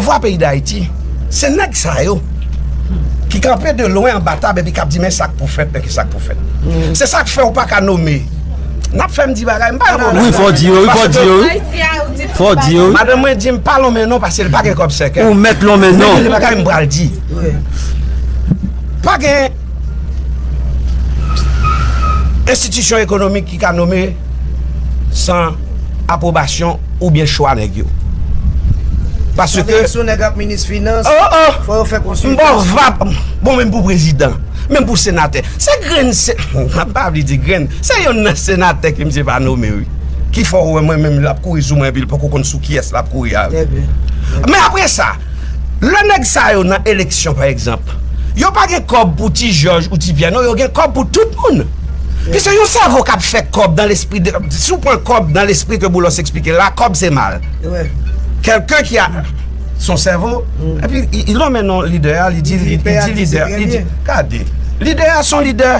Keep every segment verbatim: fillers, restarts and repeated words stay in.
Pouvwa peyi Dayiti, se nèg sa yo ki kanpe de lwen anba tab epi k ap di, men sa k pou fèt, men ki sa k pou fèt. Se sa k fè w pa ka nome. N ap fè m di bagay, m pa yon bon nèg. Wi, fò w di yo, wi, fò w di yo, wi. Fò w di yo, wi. Madanm mwen di m pa lonmen non paske l pa gen kòb sèkèy. Ou mèt lonmen non. Men gen de bagay m pral di. Pa gen enstitisyon ekonomik ki ka nome san apwobasyon oubyen chwa nèg yo. Paske... Sa vle di si yon nèg ap minis finans, oh, oh, fò yo fè konsiltasyon. M ba w vap, bon, menm pou prezidan, menm pou senatè. Se grenn, se, m pa vle di grenn, se yonn nan senatè ke misye pa nome, wi. Ki fè w wè mwen menm l ap kouri sou mwen epi l poko konn sou kiyès l ap kouri a. Men apre sa, lè nèg sa yo nan eleksyon, pa egzanp, yo pa gen kòb pou ti Jòj ou ti Pyè, non, yo gen kòb pou tout moun. Piske yon sèvo k ap fè kòb dans l'esprit de, si w pran kòb dans l'esprit ke Boulos eksplike la, kòb se mal. Quelqu'un qui a son sèvo, epi li lonmen non lidè a, li di, li di lidè, li di, gade, lidè a se yon lidè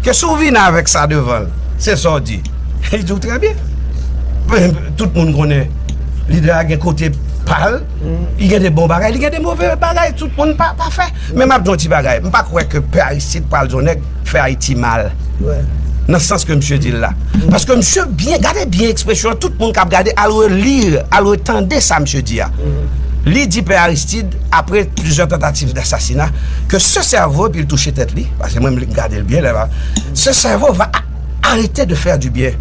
ke si w vin avèk sa devan l, se sa w di. Li di w trè byen. Tout moun konnen lidè a gen kote pa l, li gen de bon bagay, li gen de move bagay, tout moun pa, pa fè. Men m ap di yon ti bagay, m pa kwè ke Pè Aristide pral di yon nèg fè Ayiti mal. Nan sans ke misye di l la. Paske misye byen, gade byen ekspresyon an, tout moun k ap gade, al reli, al retande sa misye di a. Li di Pè Aristide, après plusieurs tentatives d'assassinat, que ce cerveau, epi l touche tèt li, paske mwen m gade l byen lè, ce cerveau va arrêter de faire du bien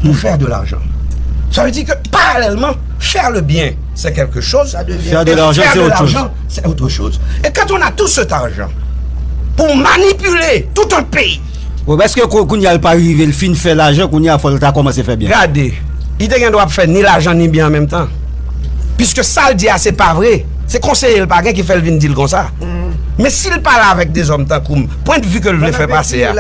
pour faire de l'argent. Ça veut dire que parallèlement, faire le bien, c'est quelque chose. Faire de l'argent, c'est autre chose. Et quand on a tout cet argent pour manipuler tout un pays. Bon, èske kou-, kounye a l pa rive, l fin fè lajan, kounye a fò l ta kòmanse fè byen? Gade, li te gen dwa ap fè ni lajan ni byen an menm tan. Piske sa l di a se pa vre, se konseye l pa gen ki fè l vin di l konsa. Men si l pale avèk de zòm tankou m, pwendvi ke l vle fè pase a,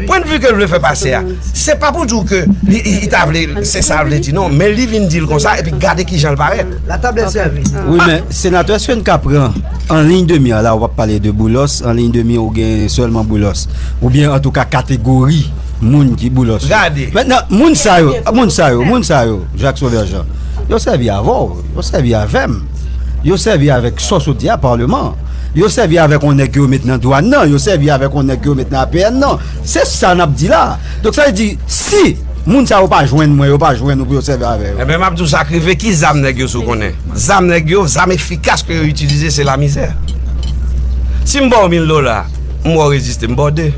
pwendvi ke l vle fè pase a, se pa pou di w ke li, li, li ta vle, se sa l vle di, non, men li vin di l konsa, epi gade kijan l parèt. La table est servie. Wi, men senatè, èske n ka pran an liy de mi an, la w ap pale de Boulos, an liy de mi ou gen sèlman Boulos, oubyen antouka kategori moun ki Boulos yo? Gade. Mentnan, moun sa yo, moun sa yo, moun sa yo, Jacques Sauveur Jean, yo sèvi avè w, yo sèvi avè m, yo sèvi avèk sa w sot di a, Palman, yo sèvi avèk yon nèg ke yo met nan dwàn nan, yo sèvi avèk yon nèg ke yo met nan A P N nan. Se sa n ap di la. Donk, sa vle di, si moun sa yo pa jwenn mwen, yo pa jwenn ou pou yo sèvi avè yo. Enben, m ap di w sa k rive, ki zam nèg yo sou konnen? Zam nèg yo, zam efikas ke yo itilize, se lamizè. Si m ba w mil dola, m wè w reziste, m ba w de.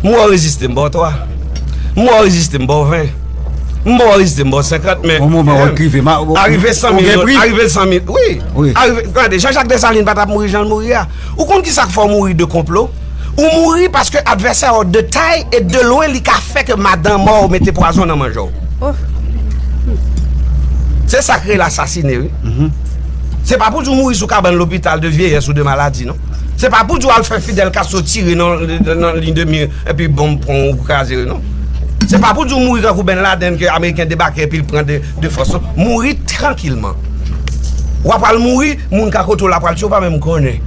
M wè w reziste, m ba w twa. M wè w reziste, m ba w ven. M ba w reziste, m ba w senkant, men yon moman w rive, ma, ou, arive san mil, ou gen pri? Arive san mil, wi. Wi. Arive, gade, Jean-Jacques Dessalines pa t ap mouri jan l mouri a. Ou konn ki sa k fè w mouri de konplo? Ou mouri paske advèsè w de tay e de lwen li ka fè ke madan mò w mete pwazon nan manje w. Se sa k rele asasine, wi. Se pa pou di w mouri sou kabann lopital de vyeyès ou de maladi, non. Se pa pou di w al fè Fidel Castro tire nan, nan liy de mi epi bonm pran w kraze, non. Se pa pou di w mouri tankou Ben Laden ke Ameriken debake epi l pran de, de fòs, non. Mouri trankilman. W ap al mouri, moun ka kote w la pral tchwe, w pa menm konnen.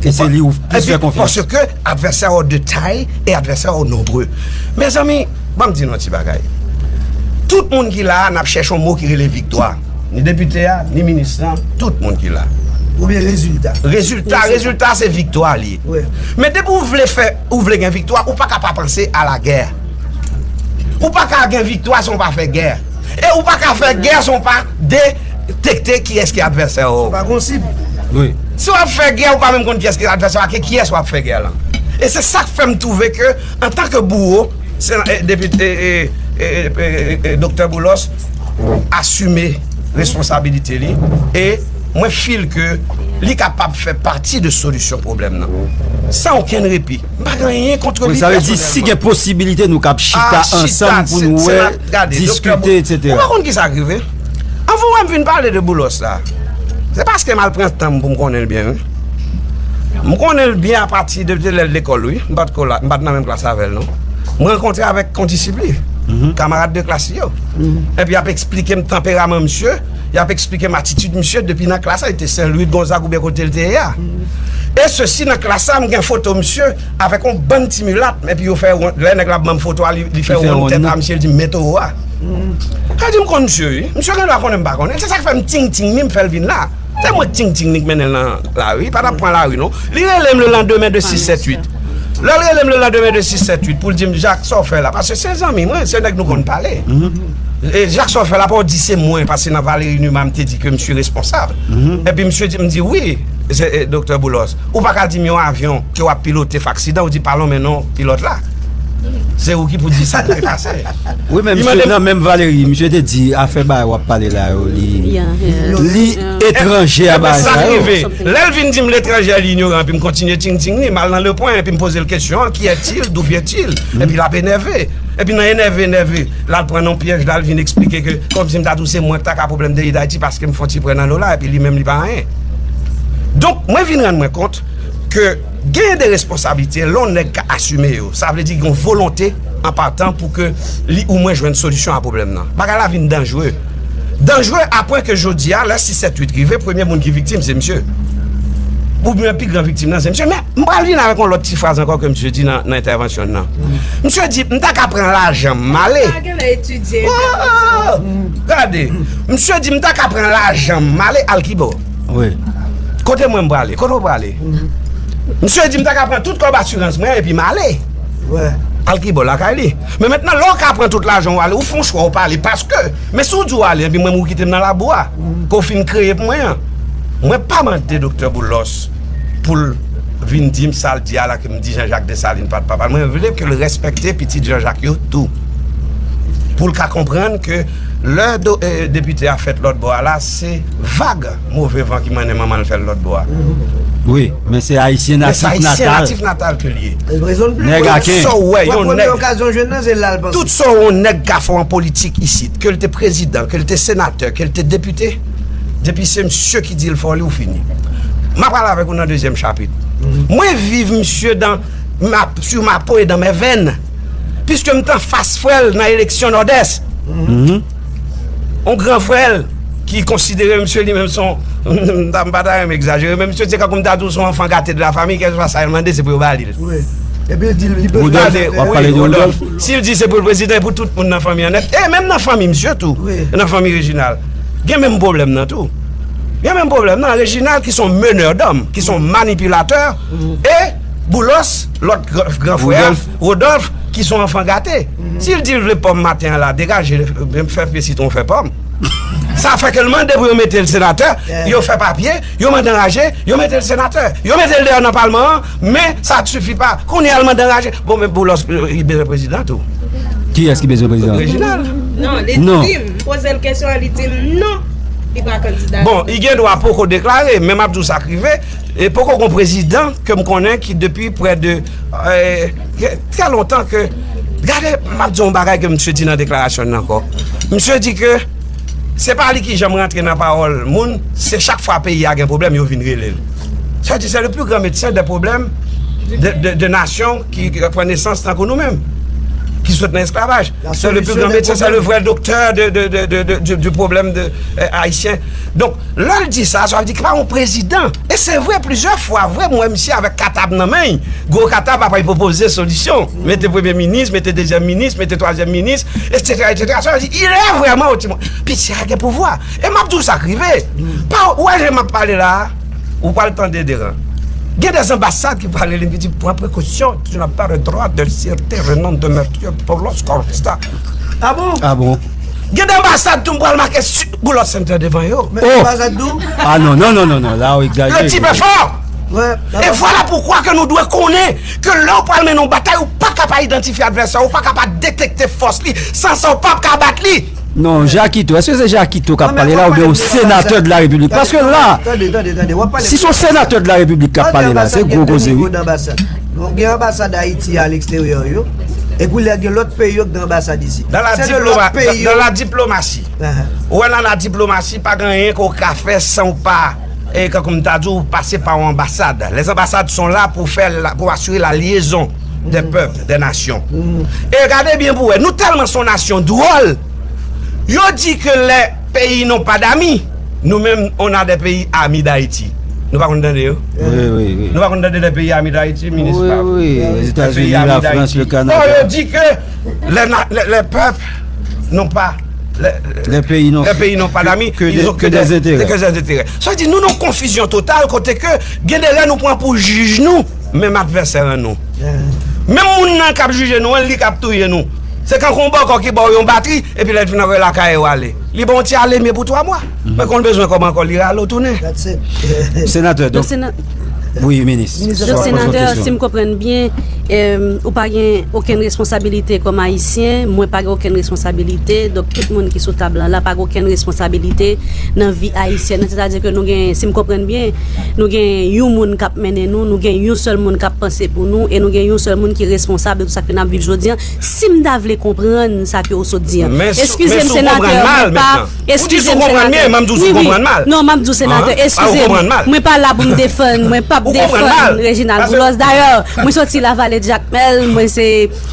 E se li ou plis fè konfyans. Paske advèsè w de tay e advèsè w nonbre. Mezanmi, ban m di nou yon ti bagay. Tout moun ki la a, n ap chèche yon mo ki rele viktwa. Ni depite a, ni minis lan, tout moun ki la. Oubyen rezilta. Rezilta, rezilta se viktwa li ye. Wi. Men depi w vle fè, ou vle gen viktwa, ou pa ka pa panse a lagè. Ou pa ka gen viktwa san w pa fè gè. E ou pa ka fè gè san w pa detekte kiyès ki advèsè w. Se pa gon sib. Wi. Si w ap fè gè, ou pa menm konn kiyès ki advèsè w ak kiyès w ap fè gè lan. E se sa k fè m twouve ke, antanke bouwo, se, e, depi, e, e, e, e, e, e, Doktè Boulos asime responsabilite li e mwen feel ke li kapab fè pati de solisyon pwoblèm nan. San okenn repi. M pa gen anyen kont li pèsonèlman. Wi, sa vle di, si gen posibilite, nou kab chita ansanm pou nou wè, diskite, etsetera. Ou pa konn ki sa k rive? Anvan w wè m vin pale de Boulos la, se paske m al pran tan m pou m konnen l byen, wi. M konnen l byen apati de, de lè l lekòl, wi. M pa t ko la, m pa t nan menm klas avè l, non. M rankontre avèk kondisip li, kanmarad de klas li yo. Epi y ap eksplike m tanperaman misye, y ap eksplike m atitid misye depi nan klas la, li te Sen Lwi, Gonzag oubyen kote l te ye a. E sesi nan klas la, m gen foto misye avèk yon bann ti milat, epi yo fè won-, lè nèg la ban m foto a, li, li fè wonn tèt a misye, li di, "Men towo a." Sa di m konn misye, wi. Misye gen dwa konnen m pa konnen. Se sa k fè m ting ting ni, m fè l vin la. Se mwen k ting ting ni k mennen l nan lari. Pa t ap pran lari, non. Li rele m le lendemain de sis sèt uit. Lè l rele m le lendemain de sis sèt uit pou l di m, Jacques, sa w fè la? Paske se zanmi mwen, se nèg nou konn pale. E Jacques, sa w fè la, pa w di se mwen, paske nan Valéry Numa, m te di ke misye responsab. Epi misye di, m di, wi, se, e, Doktè Boulos. Ou pa ka di m yon avyon ke w ap pilote fè aksidan, ou di pa lonmen non pilòt la. Se ou ki pou di sa k te pase. Wi, men misye, nan menm Valéry, misye te di afè bagay w ap pale la yo, li, li etranje a bagay sa yo. Lè l vin di m l etranje, li inyoran, epi m kontinye ting ting ni, m al nan Le Point, epi m poze l kesyon an, qui est-il, d'où vient-il? Epi l ap enève. Epi nan enève, enève, l al pran nan pyèj la, l vin eksplike ke kòmsi m ta di w se mwen k ta ka pwoblèm peyi Dayiti paske m fè yon ti prè nan dola, epi li menm li pa anyen. Donk, mwen vin rann mwen kont ke gen de responsablite, lè yon nèg ka asime yo, sa vle di gen yon volonte an patan pou ke li ou mwen jwenn solisyon a pwoblèm nan. Bagay la vin danjre. Danjre apre ke jodi a, lè sis sèt uit rive, premye moun ki viktim, se misye. Oubyen pi gran viktim nan, se misye. Men, m pral vin avèk yon lòt ti fraz ankò ke misye di nan, nan entèvansyon l nan. Misye di, m ta ka pran lajan m ale. Sa genlè etidye entèvansyon. Gade, misye di, m ta ka pran lajan m ale al kibò. Wi. Kote mwen m prale? Kote w prale? Misye di, m ta ka pran tout kòb asirans mwen epi m ale. Al kibò lakay li. Men mentnan, lè w ka pran tout lajan w ale, ou fè yon chwa, ou pa ale. Paske, men si w di w ale, epi mwen, ou kite m nan labou a, ke w fin kreye pou mwen an. Mwen pa mande Doktè Boulos pou l vin di m sa l di a la, ke m di Jean Jacques Dessalines pa t papa l. Mwen vle ke l respekte pitit Jean Jacques yo tou. Pou l ka konprann ke lè do, e, depite a fèt lòt bò a la, se vag move van ki mennen manman l fè l lòt bò a. Wi, men se ayisyen natif natal. Men se ayisyen natif natal ke l ye. Nèg aken. Tout sa w wè, yon nèg. Tout sa yon nèg ka fè an politik isit, ke l te prezidan, ke l te senatè, ke l te depite, depi se misye ki di l fè w li, ou fini. M a pral avèk ou nan dezyèm chapit. Mwen viv misye dan ma, sur ma peau et dans mes veines. Piske m t anfas frè l nan eleksyon Nòdès. Yon gran frè l ki konsidere misye li menm se yon, m ta, m pa ta renmen egzajere, men misye se kankou m ta di w se yon enfant gâté de la famille, kèlkeswa sa l mande, se pou yo ba li l. Wi. Epi l di l, li bezwen Rodolphe, w ap pale de Rodolphe. Si l di se pou l prezidan, e pou tout moun nan fanmi an nèt, e menm nan fanmi misye tou, nan fanmi Reginald, gen menm pwoblèm nan tou. Gen menm pwoblèm nan. Reginald ki se yon meneur d'hommes, ki se yon manipilatè, e Boulos, lòt gran, gran frè a, Rodolphe, ki se yon enfant gâté. Si l di l vle pòm maten an la, degaje, fè pye sitwon, fè pòm. Sa fè ke l mande pou yo mete l senatè, yo fè papye, yo mande anraje, yo mete l senatè. Yo mete l deyò nan palman an, men sa sifi pa. Kounye a l mande anraje. Bon, men Boulos, li bezwen prezidan tou. Kiyès ki bezwen prezidan? Reginald. Non, li di m, poze l kesyon an, li di m non, li pa kandida. Bon, li gen dwa poko deklare, men m ap di w sa k rive, e poko gon prezidan ke m konnen ki depi prè de, e, trè lontan ke, gade, m ap di w yon bagay ke misye di nan deklarasyon l nan ankò. Misye di ke se pa li ki janm rantre nan pawòl moun, se chak fwa peyi a gen pwoblèm, yo vin rele l. Sa di, c'est le plus grand médecin des problèmes de, de, de nations qui, qui pran nesans tankou nou menm, ki sot nan esklavaj. C'est le plus grand médecin, c'est le vrai docteur de, de, de, de, de, du, du problème de, euh, haïtien. Donk, lè l di sa, sa vle di ki pa yon prezidan. E se vre, plizyè fwa, vre, m wè misye avèk katab nan men l, gwo katab, apre l pwopoze solisyon. Mete premye minis, mete dezyèm minis, mete twazyèm minis, etsetera, etsetera. Sa vle di, il est vraiment au timon. Piti a gen pouvwa. E m ap di w sa k rive. Pa, ou wè jan m ap pale la a, ou pral tande deran. Gen de anbasad ki pale li, ki di, pran prekosyon, tu n'as pas le droit de citer le nom de Mathieu Boulos Costa. Ah bon? Ah bon? Gen de anbasad tou m pral make Boulos Center devan yo. Men anbasad tou? Ah non, non, non, non, non, la ou egzajere. Le type est fort. E voilà pourquoi que nou dwe konnen ke lè w pral mennen yon batay, ou pa ka pa idantifye advèsè w, ou pa ka pa detekte fòs li, san sa w p ap ka bat li. Non, Jakito, èske se Jakito k ap pale la oubyen yon senatè de la Repiblik? Paske la, si se yon senatè de la Repiblik k ap pale la, se gwo koze, wi. Gen anbasad Ayiti a leksteryè yo, e koulye a gen lòt peyi yo ki gen anbasad isit. Dans la diploma-, dans, dans la diplomatie. Ou wè, nan la diplomasi, pa gen anyen ke w ka fè san w pa, e, kankou m ta di w, pase pa yon anbasad. Les ambassades sont là pour faire la, pour assurer la liaison des peuples, des nations. E gade byen pou wè, nou tèlman se yon nasyon dwòl, yo di ke les pays n'ont pas d'amis, nous-mêmes, on a des pays amis d'Haïti. Nou pa konn tande yo? Wi, wi, wi. Nou pa konn tande les pays amis d'Haïti, minis Fabre? Wi, wi, Etazini, Lafrans, le Kanada. Bon, yo di ke les na-, les, les peuples n'ont pas les, les pays n'ont, les pays n'ont pas d'amis, ils ont que des intérêts. Que des intérêts. Sa vle di, nou nan konfizyon total, kote ke gen de lè nou pran pou jij nou, menm advèsè an nou. Menm moun nan k ap jije nou an, li k ap touye nou. Se kankou yon bòkò ki ba w yon batri, epi lè l fin antre lakay ou ale. Li ba w yon ti alemye pou twa mwa. Men kon l bezwen kòb ankò, li rale w tounen. That's it. Senatè, donk, wi, minis. Donk, senatè, si m konprann byen, em, ou pa gen okenn responsabilite kòm ayisyen, mwen pa gen okenn responsabilite, donk tout moun ki sou tab la, la pa gen okenn responsabilite nan vi ayisyèn nan. Sètadi ke nou gen, si m konprann byen, nou gen yon moun k ap mennen nou, nou gen yon sèl moun k ap panse pou nou, e nou gen yon sèl moun ki responsab de tout sa ke n ap viv jodi an. Si m ta vle konprann sa ke ou sot di an. Eskize m, senatè, mwen pa, eskize m, senatè. Wi, wi. Non, m ap di w, senatè, eskize m. Mwen pa la pou m defann, mwen p ap defann Reginald Boulos. Dayè, mwen soti Lavale Jakmèl, mwen se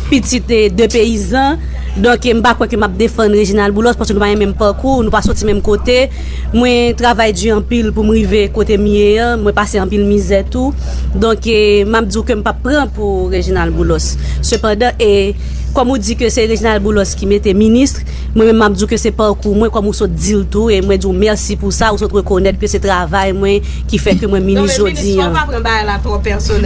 pitit, eh, de peyizan. Donk, eh, m pa kwè ke m ap defann Reginald Boulos, paske nou pa gen menm pakou, nou pa soti menm kote. Mwen travay di anpil pou m rive kote m ye an, mwen pase anpil mizè tou. Donk, eh, m ap di w ke m p ap pran pou Reginald Boulos. Sepandan, eh, kòm ou di ke se Reginald Boulos ki mete minis, mwen menm m ap di w ke se pakou mwen, kòm ou sot di l tou, e mwen di w mèsi pou sa, ou sot rekonèt ke se travay mwen ki fè ke mwen minis jodi an.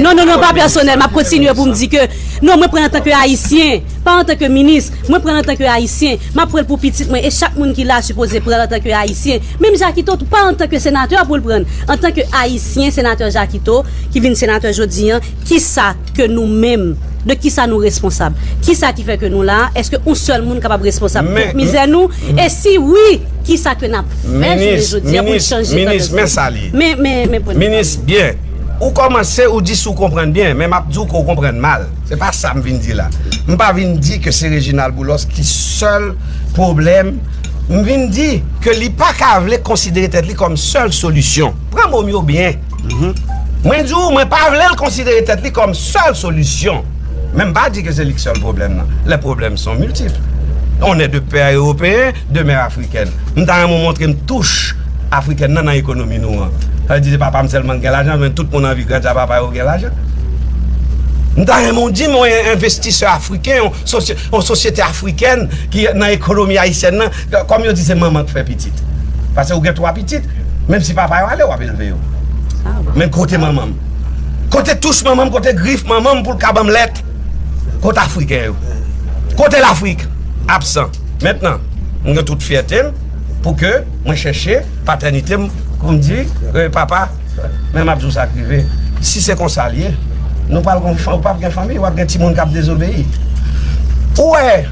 Non, non, non, pa pèsonèl, m ap kontinye pou m di ke, non, mwen pran antanke ayisyen, pa antanke minis, mwen pran antanke ayisyen, m ap pran l pou pitit mwen, e chak moun ki la sipoze pran l antanke ayisyen. Menm Jakito tou, pa antanke senatè pou l pran l, antanke ayisyen, senatè Jakito, ki vin senatè jodi an, kisa ke nou menm, de kisa nou responsab? Kisa ki fè ke nou la? Èske yon sèl moun kapab responsab tout mizè nou? E si wi, kisa ke n ap fè jounen jodi an pou n chanje tandans sa? Men, men, men, premye. Minis, byen. Ou kòmanse, ou di si w konprann byen, men m ap di w ke w konprann mal. Se pa sa m vin di la. M pa vin di ke se Reginald Boulos ki sèl pwoblèm. M vin di ke li pa ka vle konsidere tèt li kòm sèl solisyon. Pran mo m yo byen. Mwen di w, mwen pa vle l konsidere tèt li kòm sèl solisyon. Men m pa di ke se li k sèl pwoblèm nan. Les problèmes sont multiples. On est de pères européens, de mères africaines. M ta renmen w montre m touch afrikèn nan nan ekonomi nou an. Sa vle di se papa m sèlman ki gen lajan, men tout moun anvi grann sa papa yo gen lajan. M ta renmen w di m yon envestisè afriken, yon sosye-, yon sosyete afrikèn ki nan ekonomi ayisyèn nan, kòm yo di se manman k fè pitit. Paske ou gen twa pitit, menm si papa yo ale, w ap elve yo. Men kote manman m? Kote touch manman m, kote grif manman m pou l ka ban m lèt? Kote afriken yo? Kote Lafrik? Absan. Mentnan, mwen gen tout fyète m pou ke mwen chèche patènite m, pou m di, eh, papa, men m ap di w sa k rive. Si se konsa l ye, nou pral gon fan-, w p ap gen fanmi, w ap gen timoun k ap dezobeyi. Ou wè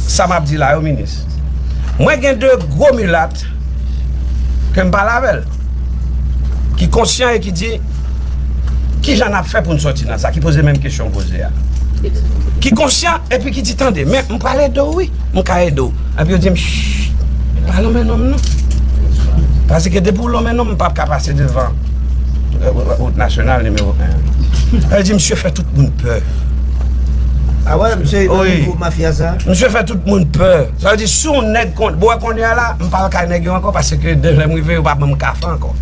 sa m ap di la yo, minis? Mwen gen de gwo milat ke m pale avè l, ki konsyan e ki di, "Kijan n ap fè pou n sòti nan sa?" Ki poze menm kesyon w poze a. Ki konsyan epi ki di, "Tande, men m pral ede w, wi. M ka ede w." Epi yo di m, "Shh, pa lonmen non m non. Paske depi w lonmen non m, m p ap ka pase devan, eh, wout nasyonal nimewo en." Sa vle di, misye fè tout moun pè. Ah ouais, misye nan nivo mafya sa? Misye fè tout moun pè. Sa vle di, si yon nèg kon-, bon, kounye a la, m pa al kay nèg yo ankò, paske de lè m rive, yo pa ban m kafe ankò.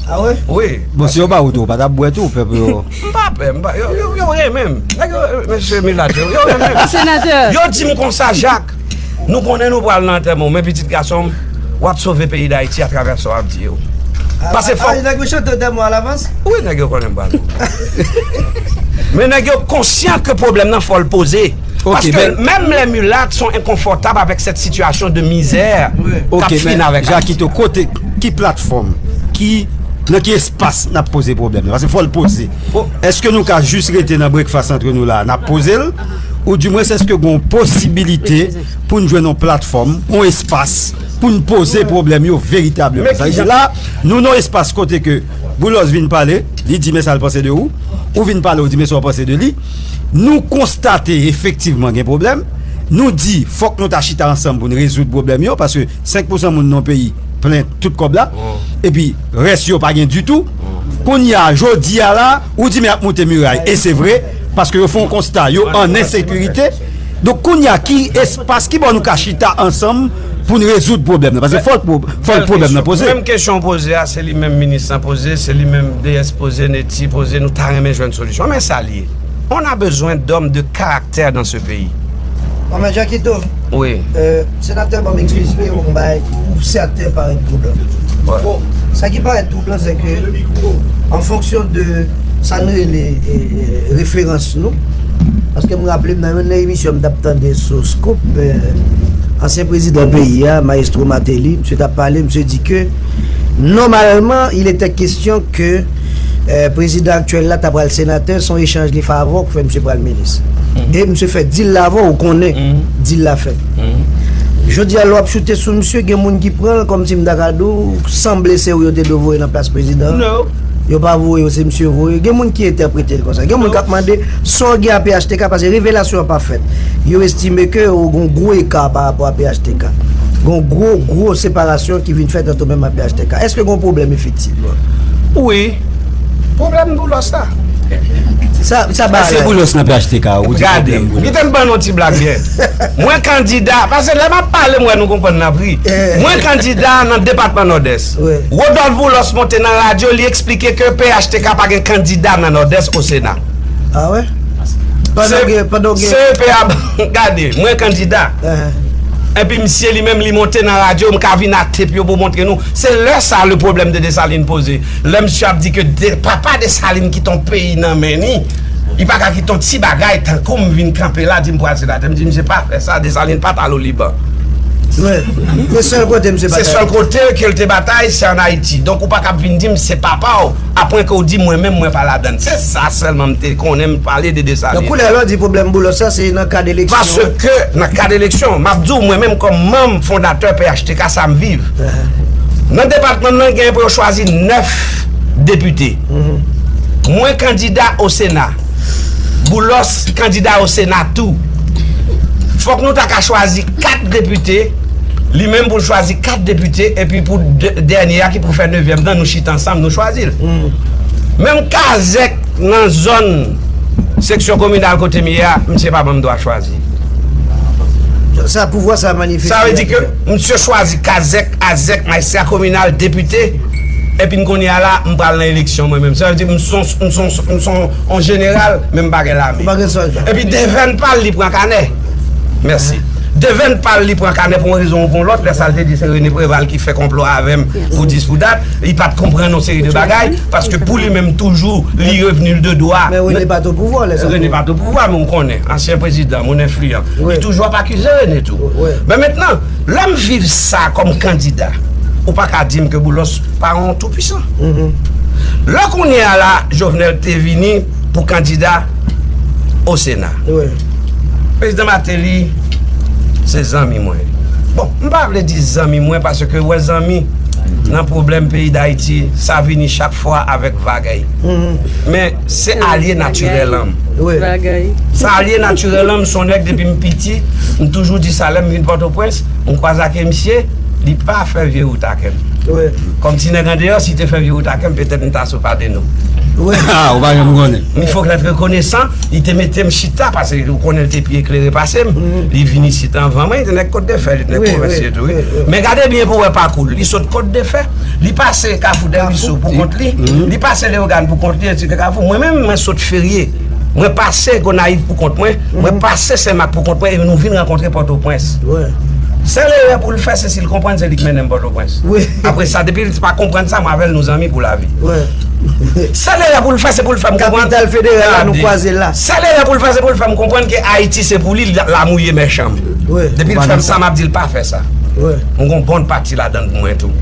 Ah ouais? Wi. Bon, si yo ba ou tou, ou pa t ap bwè tou, pèp yo? M pa pè, m pa, yo, yo, yo renmen m. Nèg yo, mesye milat yo, yo renmen m. Senatè. Yo di m konsa, Jak, nou konnen nou pral nan antèman w, men pitit gason m, w ap sove peyi Dayiti atravè sa w ap di yo. Paske fòk nèg yo chante antèman w alavans? Wi, nèg yo konnen m pral. Men nèg yo konsyan ke pwoblèm nan fò l poze. Paske menm lè milat son enkonfòtab avèk sèt sitiyasyon de mizè k ap fin avèk Ayiti. Jakito, kote, ki platfòm, ki, nan ki espas n ap poze pwoblèm nan? Paske fò l poze. Èske nou ka jis rete nan brekfas antre nou la, n ap poze l? Oudimwens, èske gen yon posibilite pou n jwenn yon platfòm, yon espas, pou n poze pwoblèm yo veritableman? Sa vle di la, nou nan yon espas kote ke Boulos vin pale, li di men sa l panse de ou, ou vin pale, ou di men sa w panse de li. Nou konstate efektivman gen pwoblèm. Nou di fòk nou ta chita ansanm pou n rezoud pwoblèm yo, paske senk pousan moun nan yon peyi plen tout kòb la, epi rès yo pa gen ditou. Kounye a, jodi a la, ou di men ap moute miray, e se vre, paske yo fè yon konsta, yo an ensekirite. Donk, kounye a, ki espas, ki bò nou ka chita ansanm pou n rezoud pwoblèm nan? Paske fò l pwo-, fò l pwoblèm nan poze. Menm kesyon w poze a, se li menm minis lan poze, se li menm D S poze, Netty poze, nou ta renmen jwenn solisyon. Men sa l ye. On a besoin d'hommes de caractère dans ce pays. Bon, men Jakito. Wi. Euh, senatè, ban m eksplike yon bagay pou sèten parèt twoublan. Bon, sa ki parèt twoublan, se ke, an fonksyon de sa n rele, e, e, referans nou, paske m raple m nan youn nan emisyon m t ap tande sou Scoop, e, ansyen prezidan peyi a, Mayestwo Martelly, misye t ap pale, misye di ke nòmalman, il était question ke, e, prezidan aktyèl la ta pral senatè, se yon echanj li fè avè w k fè misye pral minis. E misye fè deal la avè w, ou konnen deal la fèt. Jodi a, lè w ap choute sou misye, gen moun ki pran l kòmsi m ta ka di w, sanble se ou yo te dwe voye nan plas prezidan an. Yo pa voye w, se misye yo voye. Gen moun ki entèprete l konsa. Gen moun k ap mande sa w gen a P H T K, paske revelasyon an pa fèt. Yo estime ke ou gen yon gwo eka pa rapò a P H T K. Gen yon gwo, gwo separasyon ki vin fèt ant ou menm ak P H T K. Èske gen yon pwoblèm efektivman? Wi. Pwoblèm Boulos la. Sa, sa bagay la. Èske Boulos nan P H T K, ou di pwoblèm Boulos? Gade, kite m ban nou ti blag yè. Mwen kandida, paske lè m ap pale, m wè nou konprann n ap ri. Mwen kandida nan depatman Nòdès. Rodolphe Boulos monte nan radyo, li eksplike ke P H T K pa gen kandida nan Nòdès o Sena. Ah wè? Pandan w gen, pandan w gen C E P a, gade, mwen kandida. Epi misye li menm, li monte nan radyo, m ka vin ak tep yo pou montre nou. Se lè sa le problème de Dessalines poze. Lè misye ap di ke de, papa Dessalines kite yon peyi nan men li, li pa ka kite yon ti bagay tankou m vin kanpe la, di m pral senatè. M di, misye pa fè sa, Dessalines pa t al o Liban. Wi. Se sèl kote misye batay. Se sèl kote ke l te batay, se ann Ayiti. Donk, ou pa kab vin di m se papa w, apre ke w di mwen menm, mwen pa ladann. Se sa sèlman m te konnen, m pale de Dessalines. Donk, kounye a la, w di pwoblèm Boulos sa, se nan kad eleksyon. Paske nan kad eleksyon, m ap di w, mwen menm, kòm manm fondatè P H T K, sa m viv. Nan depatman m nan, gen pou yo chwazi nèf depite. Mwen kandida o Sena. Boulos kandida o Sena tou. Fòk nou ta ka chwazi kat depite, li menm pou l chwazi kat depite, epi pou dè-, dènye a ki pou fè nevyèm nan, nou chita ansanm, nou chwazi l. Menm Kazèk nan zòn seksyon kominal kote m ye a, misye pa ban m dwa chwazi. Sa, pouvwa sa manifeste. Sa vle di ke misye chwazi Kazèk, Azèk, majistra kominal, depite, epi n kounye a la, m pral nan eleksyon mwen menm. Sa vle di m son, m son, m son, on jeneral, men m pa gen lame. Ou pa gen sòlda. Epi devèn pa l, li pran kanè. Mèsi. Devèn pa l, li pran kanè pou yon rezon ou pou yon lòt. Lè sa l te di se René Préval ki fè konplo avè m pou dis pou dat, li pa t konprann yon seri de bagay, paske pou li menm toujou, li revni l de dwa. Men René pa t o pouvwa lè sa. René pa t o pouvwa, men ou konnen, ansyen prezidan, moun enfliyan. Li toujou ap akize René tou. Men mentnan, lè m viv sa kòm kandida, ou pa ka di m ke Boulos pa yon toupwisan. Lè kounye a la, Jovenel te vini pou kandida o Sena. Prezidan Martelly se zanmi mwen. Bon, m pa vle di zanmi mwen paske wè zanmi nan pwoblèm peyi Dayiti, sa vini chak fwa avèk vagay. Men se alye natirèl an m. Sa alye natirèl an m, se yon nèg depi m piti, m toujou di sa lè m vin Pòtoprens, m kwaze ak misye, li pa fè vye wout ak m. Kòm ti nèg andeyò, si te fè vye wout ak m, petèt m ta sou pa de nou. Ah, ou pa janm konnen. Men fòk l ap rekonesan, li te mete m chita, paske ou konnen l te pi eklere pase m. Li vin isit anvan mwen, li te nèg Kòt de Fè, li te nèg pwovens li tou, wi. Men gade byen pou wè pakou l. Li sot Kòt de Fè, li pase Kafou Dèlwisou pou kont li, li pase Leyogàn pou kont li, etsetera. Mwen menm, mwen sot Ferye. Mwen pase Gonayiv pou kont mwen, mwen pase Senmak pou kont mwen, e nou vin rankontre Pòtoprens. Sèl erè pou l fè, se si l konprann se li k mennen m Pòtoprens. Apre sa, depi l pa konprann sa, mwen avè l nou zanmi pou lavi. Sèl erè pou l fè, se pou l fè m konprann. Kapital federal la, nou kwaze la. Sèl erè pou l fè, se pou l fè m konprann ke Ayiti se pou li, l a mouye mèchan m. Depi l fè m sa, m ap di l pa fè sa. M gon bon pati ladann pou mwen tou.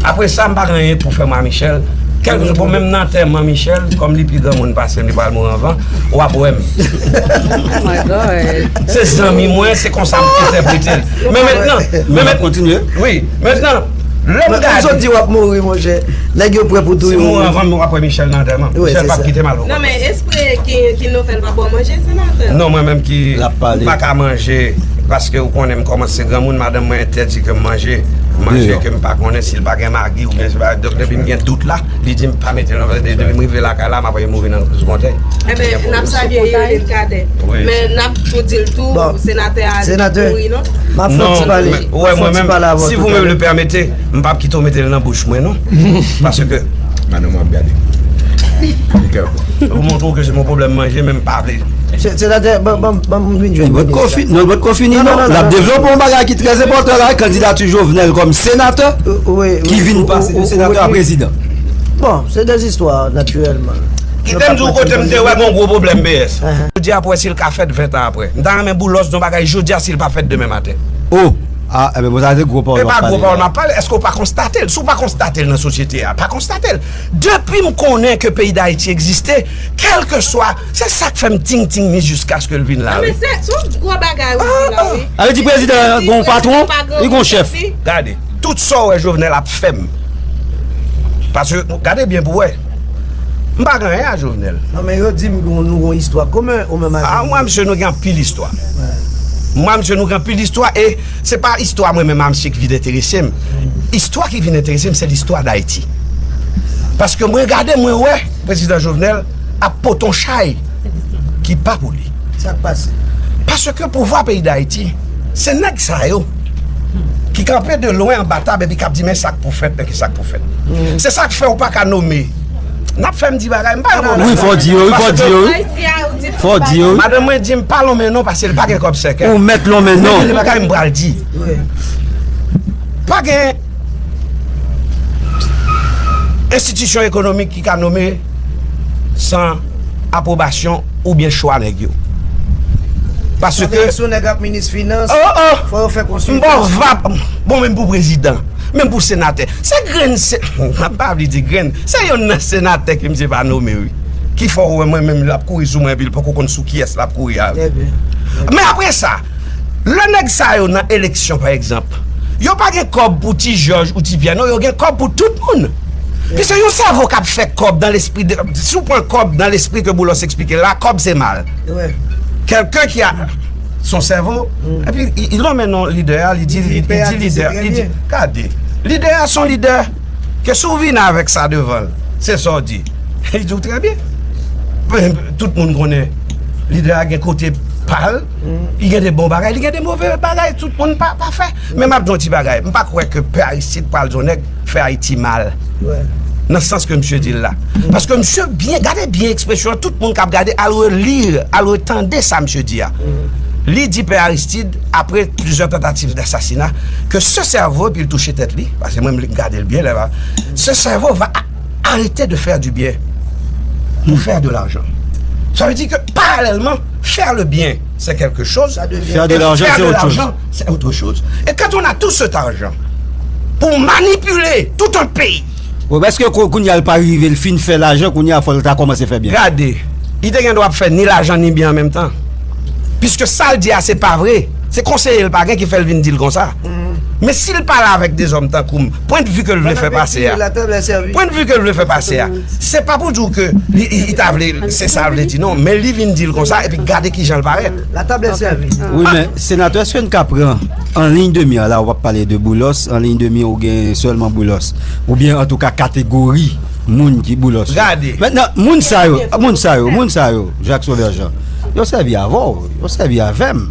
Apre sa, m pa gen anyen pou fè m a Michel. Kèlkeswa, bon, menm nan antèman Michel, kòm li pi granmoun pase m, li pral mouri anvan, w ap wè m. Oh my God. Se zanmi mwen, se konsa m entèprete l. Men mentnan, men mentnan, kontinye. Wi, mentnan, lè m gade. Ou sot di w ap mouri, monchè. Nèg yo prè pou touye w. Si m mouri anvan m, w ap wè Michel nan antèman. Michel p ap kite m al pou kont mwen. Non, men espre ki, ki nou fè l pa ba w manje, senatè? Non, mwen menm ki pa ka manje, paske ou konnen m kòmanse granmoun, madanm mwen entèdi ke m manje, manje ke m pa konnen si l pa gen magi oubyen se pa, donk depi m gen dout la, li di m pa mete l nan, depi m rive lakay la, m ap mouri nan sou kontèy. Enben, n ap salye Yoline Cadet. Men n ap tou di l tou, senatè a li mouri, non? M ap fè yon ti pale. Non, mwen menm, si vous me le permettez, m p ap kite w mete l nan bouch mwen, non. Paske madanm mwen ap gade. Ou montre w ke se yon pwoblèm manje, men m pa vle. Senatè, ban m vin jwenn ministè. Non, l poko fini non. L ap devlope yon bagay ki trè enpòtan la, kandidati Jovenel kòm senatè ki vin pase de senatè a prezidan. Bon, se de zistwa natirèlman. Kite m di w kote m te wè gon gwo pwoblèm B S. Jodi a pou wè si l ka fèt ven tan apre. M ta renmen Boulos di yon bagay jodi a si l pa fèt demen maten. Oh! Ah, enben bon, sa se gwo pawòl w ap pale la. E pa gwo pawòl m ap pale, èske w pa konstate l? Si w pa konstate l nan sosyete a, pa konstate l. Depi m konnen ke peyi Dayiti egziste, kèlkeswa, se sa k fè m ting ting ni jiskaske l vin la wi. Non men se yon gwo bagay ou di la wi. Sa vle di prezidan an gon patwon, li gon chèf. Gade, tout sa w wè Jovenel ap fè m. Paske, gade byen pou w wè. M pa gen anyen a Jovenel. Non men yo di m nou gon istwa komen ou menm avè li. Ah, mwen misye nou gen anpil istwa. Mwen misye nou gen anpil istwa e se pa istwa mwen menm a misye ki vin enterese m. Istwa ki vin enterese m se listwa Dayiti. Paske mwen gade mwen wè prezidan Jovenel ap pote yon chay ki pa pou li. Sa k pase? Paske pouvwa peyi Dayiti se nèg sa yo ki kanpe de lwen anba tab epi k ap di men sa k pou fèt, men ki sa k pou fèt. Se sa k fè w pa ka nome. N ap fè m di bagay, m pa yon move. Wi, fò w di yo, wi, fò w di yo, wi. Fò w di yo, wi. Madanm mwen di m pa lonmen non paske l pa gen kòb sèkèy. Ou mèt lonmen non. Men gen de bagay m pral di. Pa gen enstitisyon ekonomik ki ka nome san apwobasyon oubyen chwa nèg yo. Paske si yon nèg ap minis finans, fò yo fè konsiltasyon. M pa w vap, bon, menm pou prezidan, menm pou senatè. Se grenn, se, m pa vle di grenn, se yonn nan senatè ke misye pa nome wi. Ki fè w wè mwen menm l ap kouri sou mwen epi l poko konn sou kiyès l ap kouri a wi. Men apre sa, lè nèg sa yo nan eleksyon pa egzanp, yo pa gen kòb pou ti Jòj ou ti Pyè non, yo gen kòb pou tout moun. Piske yon sèvo k ap fè kòb nan lespri de, si w pran kòb nan lespri ke Boulos eksplike la, kòb se mal. Kèlken ki a son sèvo, epi li lonmen non lidè a, li di, li di lidè, li di, gade, lidè a son lidè, ke si w vin avèk sa devan l, se sa w di. Li di w trè byen. Tout moun konnen lidè a gen kote pa l, li gen de bon bagay, li gen de move bagay, tout moun pa, pa fè. Men m ap di yon ti bagay, m pa kwè ke Pè Aristide pral di yon nèg fè Ayiti mal. Nan sans ke misye di l la. Paske misye byen, gade byen ekspresyon an, tout moun k ap gade, al reli, al retande sa misye di a. Li di Pè Aristide, apre plizyè tantativ dasasina, ke se sèvo, epi l touche tèt li, paske mwen m gade l byen lè, se sèvo va arrêter de faire du bien pour faire de l'argent. Ça veut dire que parallèlement, faire le bien, c'est quelque chose. Faire de l'argent, c'est autre chose. Et quand on a tout cet argent pour manipuler tout un pays. Bon, èske kounye a l pa rive, l fin fè lajan, kounye a fò l ta kòmanse fè byen? Gade, li te gen dwa ap fè ni lajan ni byen an menm tan. Piske sa l di a se pa vre. Se konseye l pa gen ki fè l vin di l konsa. Men si l pale avèk dezòm tankou m, pwennvi ke l vle fè pase a, pwennvi ke l vle fè pase a, se pa pou di w ke li, li, li ta vle, se sa l vle di non, men li vin di l konsa epi gade kijan l parèt. Wi, men senatè, èske n ka pran an liy de mi an la, w ap pale de Boulos, an liy de mi ou gen sèlman Boulos, oubyen antouka kategori moun ki Boulos yo. Gade. Mentnan, moun sa yo, moun sa yo, moun sa yo, Jacques Sauveur Jean, yo sèvi avè w, yo sèvi avè m,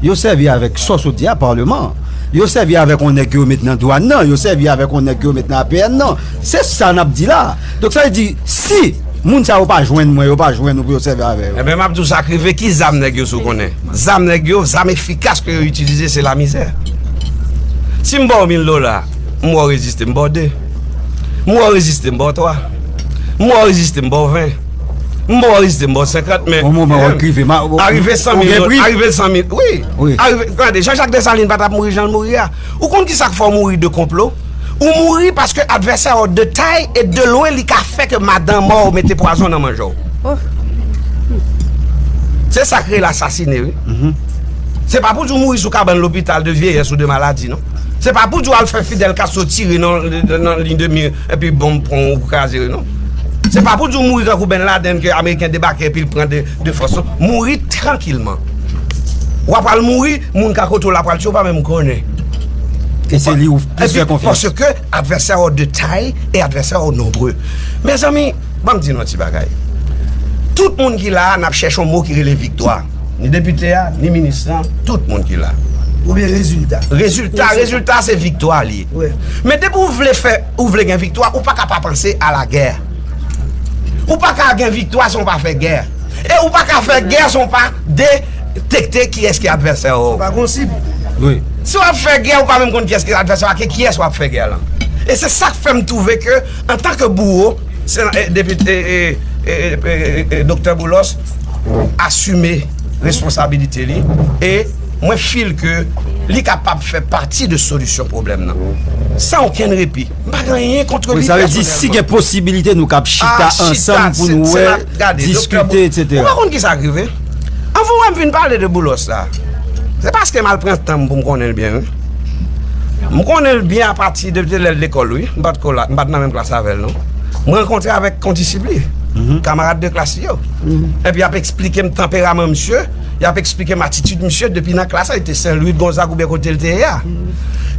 yo sèvi avèk sa w sot di a, palman. Yo sèvi avèk yon nèg ke yo met nan dwàn nan, yo sèvi avèk yon nèg ke yo met nan A P N nan. Se sa n ap di la. Donk sa vle di, si moun sa yo pa jwenn mwen, yo pa jwenn ou pou yo sèvi avè yo. Enben, m ap di w sa k rive, ki zam nèg yo si w konnen? Zam nèg yo, zam efikas ke yo itilize, se lamizè. Si m ba w mil dola, m wè w reziste, m ba w de. M wè w reziste, m ba w twa. M wè w reziste, m ba w ven. M ba w reziste, m ba w senkant, men yon moman w ap rive, ma, ou, arive san mil, ou gen pri? Arive san mil, wi. Wi. Arive, gade, Jean-Jacques Dessalines pa t ap mouri jan l mouri a. Ou konn ki sa k fè w mouri de konplo? Ou mouri paske advèsè w de tay e de lwen li ka fè ke madanm ou mete pwazon nan manje w. Se sa k rele asasine, wi. Se pa pou di w mouri sou kabann lopital de vyeyès ou de maladi, non. Se pa pou di w al fè Fidel Castro tire nan, nan liy de mi epi bonm pran w kraze, non. Se pa pou di w mouri tankou Ben Laden ke Ameriken debake epi l pran de, de fòs, non. Mouri trankilman. W ap al mouri, moun ka kote w la pral tchou pa menm konnen. E se li ou plis fè konfyans. Paske advèsè w de tay e advèsè w nonbre. Mezanmi, ban m di nou yon ti bagay. Tout moun ki la a, n ap chèche yon mo ki rele viktwa. Ni depite a, ni minis lan, tout moun ki la. Oubyen rezilta. Rezilta, rezilta se viktwa li ye. Men depi w vle fè, ou vle gen viktwa, ou pa ka pa panse a lagè. Ou pa ka gen viktwa san w pa fè gè. E ou pa ka fè gè san w pa detekte kiyès ki advèsè w. Se pa gon sib. Wi. Si w ap fè gè, ou pa menm konn kiyès ki advèsè w ak kiyès w ap fè gè lan. E se sa k fè m twouve ke, antanke bouwo, se, e, depite, e, e, e, e, e, Doktè Boulos asime responsabilite li. E mwen feel ke li kapab fè pati de solisyon pwoblèm nan. San okenn repi. M pa gen anyen kont li pèsonèlman. Wi, sa vle di, si gen posibilite, nou kab chita ansanm pou nou wè, diskite, etsetera. Ou pa konn ki sa k rive? Anvan w wè m vin pale de Boulos la, se paske m al pran tan m pou m konnen l byen, wi. M konnen l byen apati de, de lè l lekòl, wi. M pa t ko la, m pa t nan menm klas avè l, non. M rankontre avèk kondisip li, kamarad de klas li yo. Epi y ap eksplike m tanperaman misye, y ap eksplike m atitid misye depi nan klas la. Li te Sen Lwi, Gonzag oubyen kote l te ye a.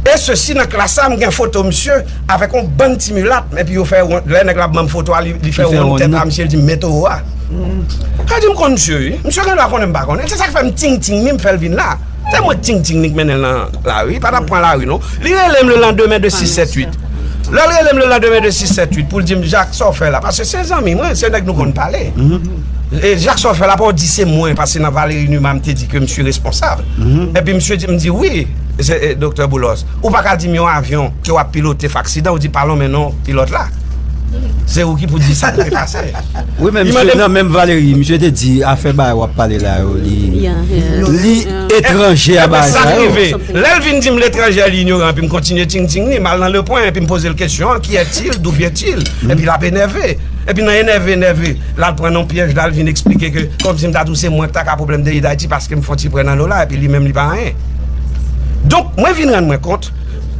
E sesi nan klas la, m gen foto misye avèk yon bann ti milat, epi yo fè won, lè nèg la ap ban m foto a, li, li fè wonn tèt a misye, li di m, "Men towo a." Sa di m konn misye, wi. Misye gen dwa konnen m pa konnen. Se sa k fè m ting ting li, m fè l vin la. Se mwen k ting ting li k mennen l nan lari, li pa t ap pran lari, non. Li rele m lelandemen de sis sèt uit. Lè l rele m lelandemen de sis sèt uit pou l di m, "Jak, sa w fè la?" Paske se zanmi mwen, se nèg nou konn pale. E Jak, sa w fè la, pa w di se mwen, paske nan Valéry Numa, m te di ke misye responsab. Epi misye di, m di, "Wi, se, e, Doktè Boulos, ou pa ka di m yon avyon ke w ap pilote fè aksidan, ou di pa lonmen non pilòt la. Se ou ki pou di sa ki te pase." Wi, men misye nan menm Valéry, misye te di afè bagay w ap pale la yo, li, li etranje a bagay sa yo. Lè l vin di m l etranje, li inyoran, epi m kontinye ting ting li, m al nan Le Point, epi m poze l kesyon, qui est-il, d'où vient-il? Epi l ap enève. Epi nan enève, enève, l al pran nan pyèj la, l vin eksplike ke kòmsi m ta di w se mwen k ta ka pwoblèm peyi Dayiti paske m fè yon ti prè nan dola, epi li menm li pa anyen. Donk, mwen vin rann mwen kont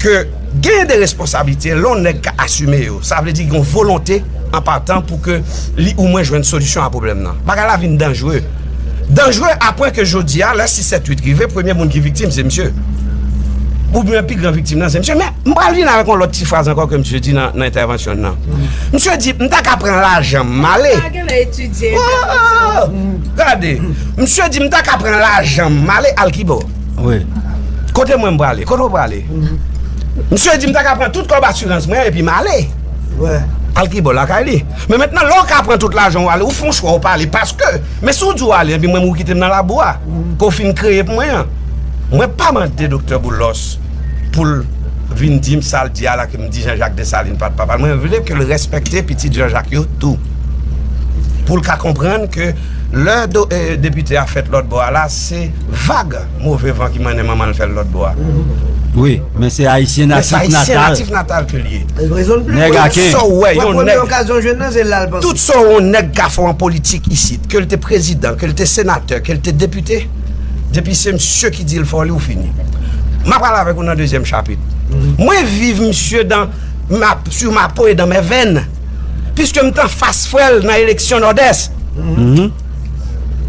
ke genyen de responsablite, lè yon nèg ka asime yo, sa vle di gen yon volonte an patan pou ke li ou mwen jwenn solisyon a pwoblèm nan. Bagay la vin danjre. Danjre apwen ke jodi a, lè sis sèt uit rive, premye moun ki viktim se misye. Oubyen pi gran viktim nan se misye. Men m pral vin avèk yon lòt ti fraz ankò ke misye di nan, nan entèvansyon l nan. Misye di, "M ta ka pran lajan m ale." Sa genlè etidye entèvansyon. Gade, misye di, "M ta ka pran lajan m ale al Kibò." Wi. Kote mwen m prale? Kote w prale? Misye di, "M ta ka pran tout kòb asirans mwen epi m ale." Al Kibò? Lakay li. Men mentnan, lè w ka pran tout lajan w ale, ou fè yon chwa, ou pa ale, paske, men si w di w ale, epi mwen, ou kite m nan labou a, ke w fin kreye pou mwen an. Mwen pa mande Doktè Boulos pou l vin di m sa l di a la, ke m di Jean Jacques Dessalines pa t papa l. Mwen vle ke l respekte pitit Jean Jacques yo tou. Pou l ka konprann ke lè do, e, depite a fèt lòt bò a la, se vag move van ki mennen manman l fè l lòt bò a. Wi, men se ayisyen natif natal. Men se ayisyen natif natal ke l ye. Nèg aken. Tout sa w wè, yon nèg, tout sa w wè yon nèg ka fè w an politik isit, ke l te prezidan, ke l te senatè, ke l te depite, depi se misye ki di l fè w li, ou fini. M a pral avèk ou nan dezyèm chapit. Mwen viv misye dans ma, sur ma peau et dans mes veines. Piske m t anfas frè l nan eleksyon Nòdès.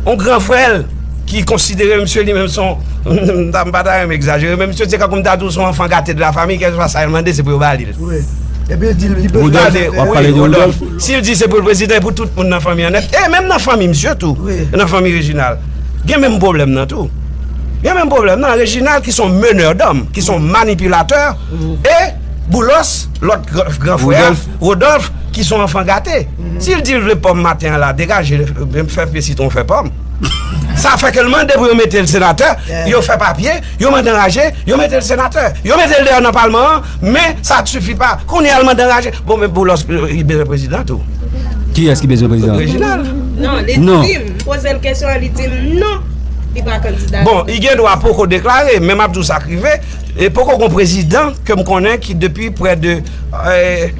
Yon gran frè l ki konsidere misye li menm se yon, m ta, m pa ta renmen egzajere, men misye se kankou m ta di w se yon enfant gâté de la famille, kèlkeswa sa l mande, se pou yo ba li l. Wi. Epi l di l, li bezwen Woodolph, w ap pale de Woodolph. Si l di se pou l prezidan, e pou tout moun nan fanmi an nèt, e menm nan fanmi misye tou, nan fanmi Reginald, gen menm pwoblèm nan tou. Gen menm pwoblèm nan. Reginald ki se yon meneur d'hommes, ki se yon manipilatè, e Boulos, lòt gran, gran frè a, Woodolph, ki se yon enfant gâté. Si l di l vle pòm maten an la, degaje l, fè pye sitwon, fè pòm. Sa fè ke l mande pou yo mete l senatè, yo fè papye, yo mande anraje, yo mete l senatè. Yo mete l deyò nan palman an, men sa sifi pa. Kounye a l mande anraje. Bon, men Boulos, li bezwen prezidan tou. Kiyès ki bezwen prezidan? Reginald. Non, li di m, m poze l kesyon an, li di m non, li pa kandida. Bon, li gen dwa poko deklare, men m ap di w sa k rive, e poko gon prezidan ke m konnen ki depi prè de, e,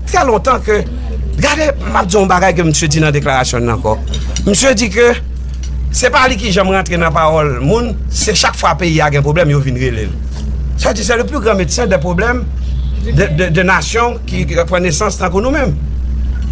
trè lontan ke, gade, m ap di w yon bagay ke misye di nan deklarasyon l nan ankò. Misye di ke se pa li ki janm rantre nan pawòl moun, se chak fwa peyi a gen pwoblèm, yo vin rele l. Sa di, c'est le plus grand médecin des problèmes de, de, de nation ki, ki pran nesans tankou nou menm,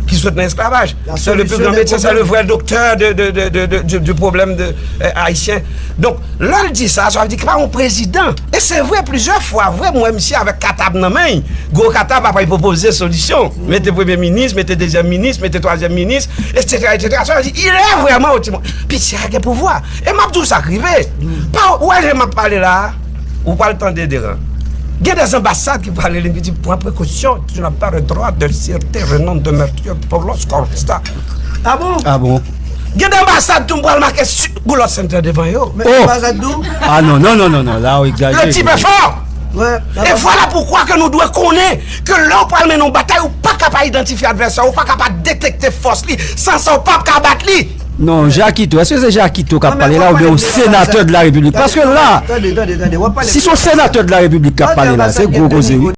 ki sot nan esklavaj. C'est le plus grand médecin, c'est le vrai docteur de, de, de, de, de, du, du problème de, euh, haïtien. Donk, lè l di sa, sa vle di ki pa yon prezidan. E se vre, plizyè fwa, vre, m wè misye avèk katab nan men l, gwo katab, apre l pwopoze solisyon. Mete premye minis, mete dezyèm minis, mete twazyèm minis, etsetera, etsetera. Sa vle di, il est vraiment au timon. Piti a gen pouvwa. E m ap di w sa k rive. Pa, ou wè jan m ap pale la a? Ou pral tande deran. Gen de anbasad ki pral rele m ki di, "Pran prekosyon, tu n'as pas le droit de citer le nom de Mathieu Boulos comme ça." Ah bon? Ah bon? Gen de anbasad tou m pral make World Center devan yo. Men anbasad tou? Ah non, non, non, non, non, la ou egzajere. Le type est fort. E vwala poukwa ke nou dwe konnen ke lè w pral mennen yon batay, ou pa ka pa idantifye advèsè, ou pa ka pa detekte fòs li, san sa ou pa ka bat li. Non, Jakito, èske se Jakito k ap pale la oubyen yon senatè de la repiblik? Paske la, si se yon senatè de la repiblik k ap pale la, se gwo koze wi.